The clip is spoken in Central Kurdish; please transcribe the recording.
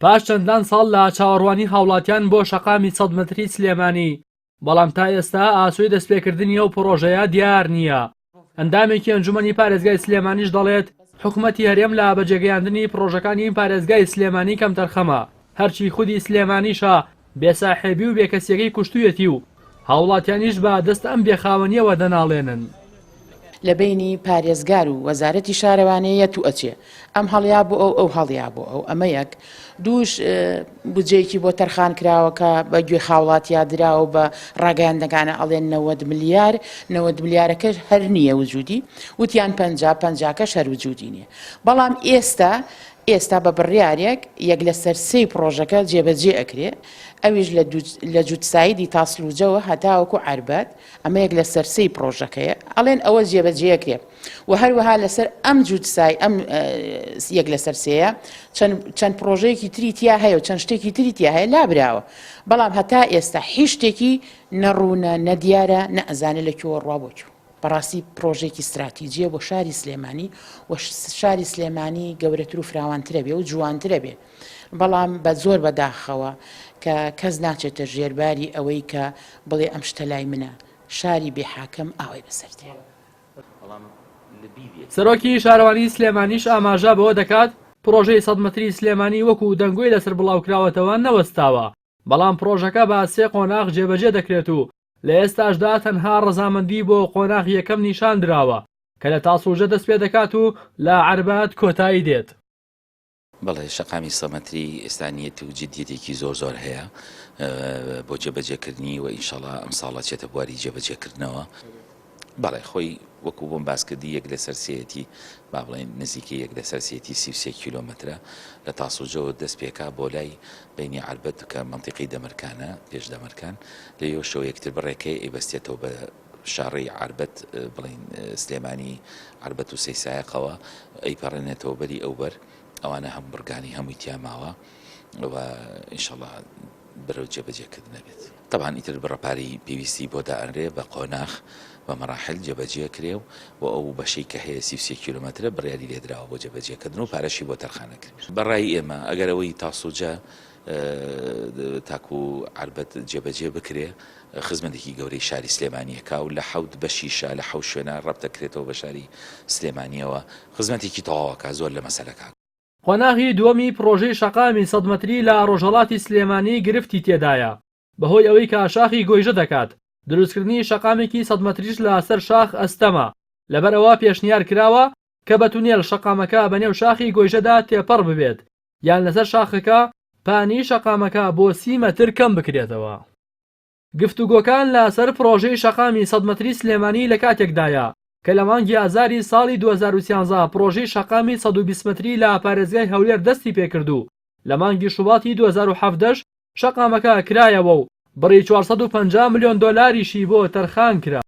پاش چەندان ساڵ لە چاوەڕوانی هاوڵاتیان بۆ شەقامی سەد مەتری سلێمانی، بەڵام تا ئێستا ئاسۆی دەستپێکردنی ئەو پڕۆژەیە دیار نییە. ئەندامێکی ئەنجومەنی پارێزگای سلێمانیش دەڵێت، حکومەتی هەرێم لە بەجێگەیاندنی پڕۆژەکانی پارێزگای سلێمانی کەمتەرخەمە، هەرچی خودی سلێمانیشە بێساحێبی و بێکەسییەکەی کوشتوویەتی و هاوڵاتیانیش بە دەست ئەم بێخاوەنییەوە دەناڵێنن. لە بەینی پارێزگار و وەزارەتی شارەوانێ یەت و ئەچێ ئەم هەڵیا بۆ ئەو ئەو هەڵیا بۆ ئەو ئەمە یەک دووش بودجەیەکی بۆ تەرخان کراوە کە بە گوێی خاوڵاتیا دراوە بە ڕاگەیاندنەکانە ئەڵێن 90 ملیار 90 ملیارەکە هەر نییە وجودی وتیان 50 پەنجاکەش هەر وجودی نییە بەڵام ئێستا ئێستا بە بڕیارێک یەک لەسەر سێی پڕۆژەکە جێبەجێ ئەکرێ ئەویش لە جوتسایدی تاسلوجەوە هەتاوەکو عەربەت ئەمە یەک لەسەر سێی پڕۆژەکەیە ئەڵێن ئەوە جێبەجێ ئەکرێ و هەروەها لەسەر ئەم جوتسای ئەم یەک لەسەر سێیە چەند چەند پڕۆژەیەکی تری تیا هەیە و چەند شتێکی تری تیا هەیە لابراوە بەڵام هەتا ئێستا هیچ شتێکی نەڕوونە نەدیارە نە ئەزانێ لە کوێوە ڕوا بۆ کوێ. بەڕاستی پڕۆژەیەکی ستراتیجیە بۆ شاری سلێمانی و شاری سلێمانی گەورەتر و فراوانترە بێ و جوانترە بێ بەڵام بە زۆر بەداخەوە کە کەس ناچێتە ژێرباری ئەوەی کە بڵێ ئەم شتە لای منە شاری بێ حاکم ئاوای بەسەر دێ. سەرۆکی شارەوانیی سلێمانیش ئاماژە بەوە دەکات، پڕۆژەی سەد مەتری سلێمانی وەکو دەنگۆی لەسەر بڵاوکراوەتەوە نەوەستاوە، بەڵام پڕۆژەکە بە سێ قۆناغ جێبەجێ دەکرێت و لە ئێستاشدا تەنها ڕەزامەندی بۆ قۆناغی یەکەم نیشان دراوە کە لە تاسڵوجە دەست پێدەکات و لە عەربەت کۆتایی دێت. بەڵێ شەقامی سەمەتری ئێستا نیەت و جدیەتێکی زۆر زۆر هەیە بۆ جێبەجێکردنی و ئینشەڵا ئەم ساڵە چێتە بواری جێبەجێکردنەوە. بەڵێ خۆی وەکو بۆم باسکردی یەک لەسەر سێیەتی با بڵێین نزیکەی یەک لەسەر سێیەتی 33 کیلۆمەترە لە تاسوجەوە دەست پێکا بۆ لای بینی عەربەت کە مەنتیقەی دەمرکانە پێش دەمرکان لەوێشەوە یەکتر بڕێکەی ئەیبەستێتەوە بە شاڕێی عەربەت بڵێین سلێمانی عەربەت و سەیسایەقەوە ئەیپەڕێنێتەوە بەری ئەوبەر ئەوانە هەم بڕگانی هەمووی تیا ماوە و ئینشەڵا بەرەو جێبەجێکردنە بێت. تەبعەن ئیتر بڕە پارەی پێویستی بۆ دائەنرێ بە قۆناخ بە مەراحل جێبەجێ کرێ و بۆ ئەو بەشەی کە هەیە 33 کیلۆمەترە بڕیاری لێدراوە بۆ جێبەجێکردن و پارەشی بۆ تەرخان ئەکرێ. بە ڕای ئێمە ئەگەر ئەوەی تاسوجە تاکو عەربەت جێبەجێ بکرێ خزمەتێکی گەورەی شاری سلێمانی ئەکا و لە حەوت بەشیشا لە حەوت شوێنا ڕەبت ئەکرێتەوە بە شاری سلێمانیەوە خزمەتێکی تەواو ئەکا زۆر لە مەسەلەکە. قۆناغی دووەمی پڕۆژەی شەقامی سەد مەتری لە ڕۆژهەڵاتی سلێمانی گرفتی تێدایە، بەهۆی ئەوەی کە شاخی گۆیژە دەکات، دروستکردنی شەقامێکی سەد مەتریش لە سەر شاخ ئەستەمە، لەبەرئەوە پێشنیار کراوە کە بە تونێل شەقامەکە بەنێو شاخی گۆیژەدا تێپەڕ ببێت، یان لەسەر شاخەکە پانی شەقامەکە بۆ سی مەتر کەم بکرێتەوە. گفتوگۆکان لەسەر پڕۆژەی شەقامی سەد مەتری سلێمانی لە کاتێکدایە کە لە مانگی ئازاری ساڵی 2013 پڕۆژەی شەقامی 120 مەتری لە پارێزگای هەولێر دەستی پێکرد و لە مانگی شوباتی 2017 شەقامەکە کرایەوە و بڕی 450 ملیۆن دۆلاریشی بۆ تەرخان کرا.